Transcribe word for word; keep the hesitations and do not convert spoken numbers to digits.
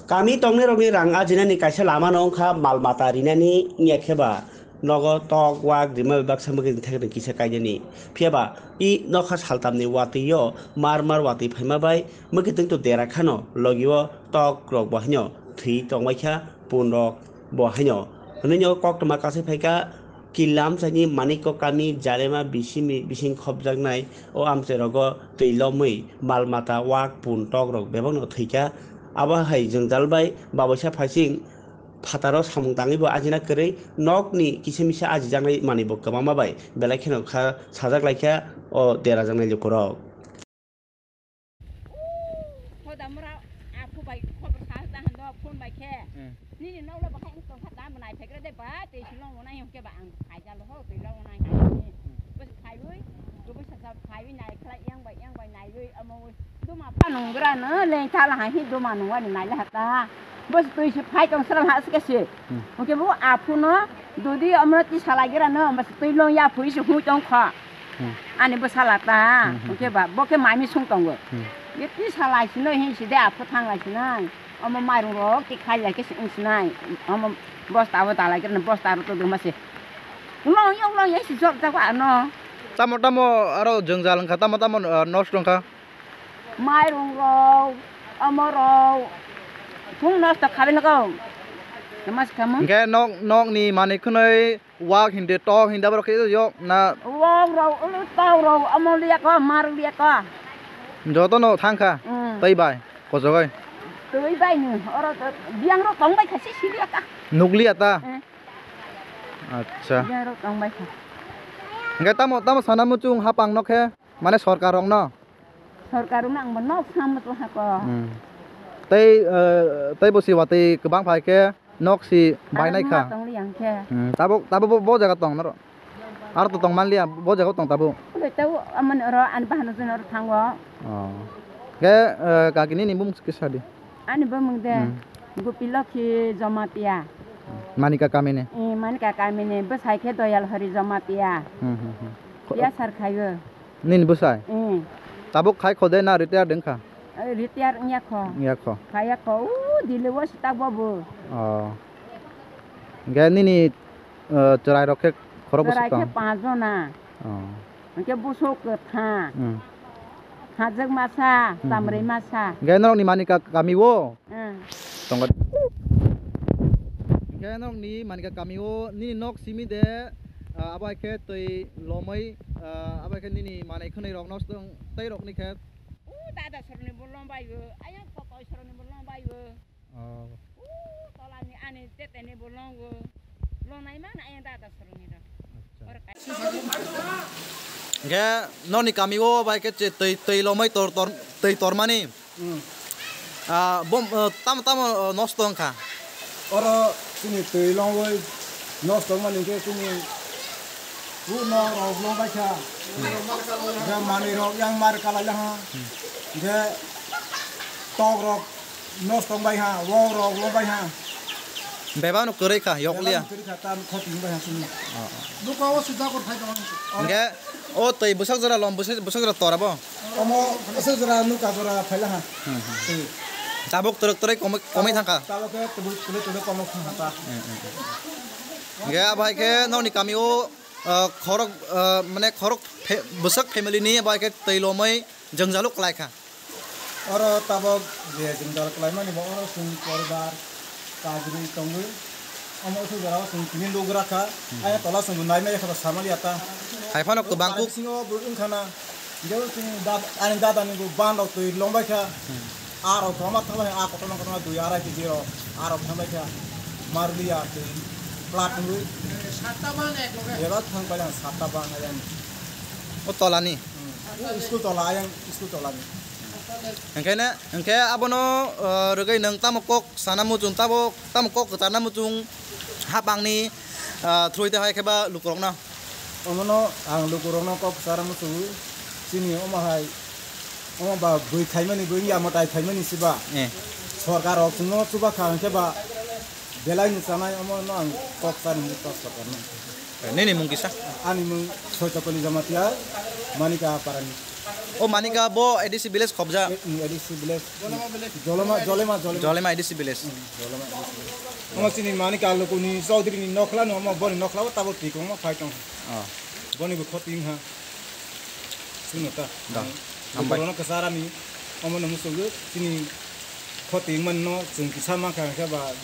Kami tongnairokni rang ajinani kaisa lamano wngkha mal mata rinani wngya khe ba nogo tok wak rima bai baksa mwkhwtwng thekni kisa kainani. Phiya ba i nokha saltamni watwi-o mar mar watwi phaima bai mwkhwtwng to dera khano logi-o tok rok bo haino thwi tongbai kha pun rok bo haino. Hwnwi no koktwma kasai phai kha. Kilamsani Manikko kami Jalema bisimi bising khopjaknai o amchairogo twi lomwi mal mata wak pun tok rok bebakno thwikha. Abo hai jwngjal bai baboisa phaising phataro samung tangwi bo ajina kwrwi nokni kisa misa ajijaknai manwi bo kwbangma bai belai kheno kha sajak laikha o derajaknai lukurok. Hoda mura aphu bai khobor sa da hando phone bai khe. Hmm. Nini nokla bahai wng tongkha da bo nai phekre de ba tei si long wona yong khe ba ang phai jalo ho tei long wona yong. Bus phai wi, bus sa phai wi nai khlai yang bai yang bai nai wi amo wi. Duma pha nung gra no leng thala ha hi duma nung wani nai la ha ta. Bus tui si phai tong sral ha se ke si. Hmm. Oke bo aphu no dodi amra ti sala gra no bus tui long ya phui si hu tong kha. Hmm. Ani bwsala ta, hmm, hmm, hwnkhe ba, bo khe mami sung tongo. Hmm. Ye twi salai sino hin side aphu thanglai sinai. Omo mairung rok ti khai lai khe sing sinai. Omo bosta bo dalai khe bosta ro to duma se. Ulo yo ulo ye si jok jak ba no. Tamo tamo aro jwngjal wngkha, tamo tamo, ah, nosto wngkha. Mairung rok, omo rok, thung nosto khabe no ko. Mas kamo. Hwnkhe nok, nokni manwi khwnwi Wak hindi, tok hindi, aborok khe yok na. Wak rok, ulu tok rok, omo liya ko, mar liya ko. Joto no thang kha, hmm, tei bai, kochogoi. Tei bai ni, oro to biyang rok tong bai kha, si si liya ka. Nuk liya ta? Eh. Acha. Biyang rok tong bai kha. Hingke tamo, tamo sana muchung hapang no khe, mane sorkar rok no? Sorkar rokno ang bo nok sam muchung hako. Hmm. Tei, eh, tei bo si watwi kwbang phai khe nok si bainai kha. Tong li ang khe. Hmm. Tabuk, tabuk bo, bo jaga tong noro. Aro to tong man liya, bo jaga tong tabuk. Ule tau amani oro ani bahano jun oro thango. Oh. Khe, eh, kaki nini bumung kisa di. Ani bumung de. Hmm. Gopi Lokhi Jamatia. Manika kamini. Eh, Manika kamini, bwsai khe Doyal Hari Jamatia. Hmm, hmm, hmm. Ko- Pia sar khayo. Nini bwsai? Mm. Tabuk khai kho de na retire de wngkha? Eh, retire wngya kho. Wngya kho. Khaya kho, u Delhi o sita bobo. Oh. Hingke nini, eh, chwrai rok khe khorok bwswk tong? Chwrai khe panch jona. Oh. Hingke bwswk kwthang. Mm. Hajak masa, mm, tamrwi masa. Hingke norokni mani ka-, kami o? Ah. Tongkha. Hingke norokni manika kami o nini nok simi de, ah, abo hai khe twi lomwi, ah, abo hai khe nini manwi khwnwi rok nosto tei rok ni khe. U dada soroni bo lom bai o, ayang kokoi soroni bo lom bai o. Oh. U tolani ani teteni bo lom o. Lonai man ayang dada soroni rok. Acha. Hingke noni kami o bai khe twi, twi lomwi tor, tor, twi tormani. Hmm. Ah, bom, eh, tamo, tamo, eh, nosto wngkha? Oro chini twi longwi nosto wngmani hwnkhe chini bu nok rok longbaikha. Hwnkhe manwi rok yang mar kalai laha. Hwnkhe tok rok nosto wngbai ha, wok rok longbai ha. Bebak no kwrwi kha, yok liya. Bebak no kwrwi kha, tam khoti wngbai ha chini. Oh, oh. Buka o sujak or phai tong. Hwnkhe o twi bwsak jora lom, bwsak, bwsak jora tora bo? Omo, ese jora nuka jora phaila ha. Hmm, hmm. Twi. Tabuk twrwk twrwk komwi, komwi thangkha. Tabuk khe tubuk tubuk tubuk komwi thangkha ta. Hmm, hmm, hmm. Hingke abo hai khe nokni kami o, ah, khorok, ah, mane khorok fe-, bwsak family ni abo hai khe twi lomwi jwngjalo kwlai kha. Oro tabuk je jwngjal kwlai mani bo oro chwng poribar kajrwi tongwi. Omo se jora o chwng tini lugra kha. Hmm. Ayang tola chwng nai maya kha ba samali ata. Hai phano kwbang kuk. Bisingo bo wngkha na. Jeu chwng da-, ani dada ni bo ban rok twi longbai kha. Hmm. A rok kwbangma thangbai kha, a kotorma kotorma dui arai kg rok. A rok thangbai kha. Marliya twi plat wngwi. Satta ban ek loge. Eba thangbai lang satta ban ayang. O tola ni? Hmm. O school tola ayang, school tola ni. Hingke ne, hingke abono, eh, rwgwi nwng tamo kok sana muchung, tamo, tamo kok kwchana muchung hapangni, eh, through te hai khe ba lukurokno? Omono ang lukurokno kok kwchana muchungo, chini omo hai, omo ba bui khaimani, bui ya mwtai khaimani siba. Eh. Sorkar rok chwngno chuba kha hwnkhe ba belai ni chanai, omono ang kok chani muchungo sorkarno. Eh, nini mung kisa? Ani mung Soitokoli Jamatia, Manika Parani. O Manika bo A D C village khobja. A D C village. Jolema, Jolema, Jolema. Jolema A D C village. Jolema A D C village. Omo chini Manika Lukuni Chaudhary ni nokhla no, omo boni nokhla o tabuk twi kwbangma phai tong. Oh. Boni bo khoti wngha. Suno ta. Da. Hambai. Bono kwchara ni omo no musugo chini khoti wngmani no chwng kisa mankha hwnkhe ba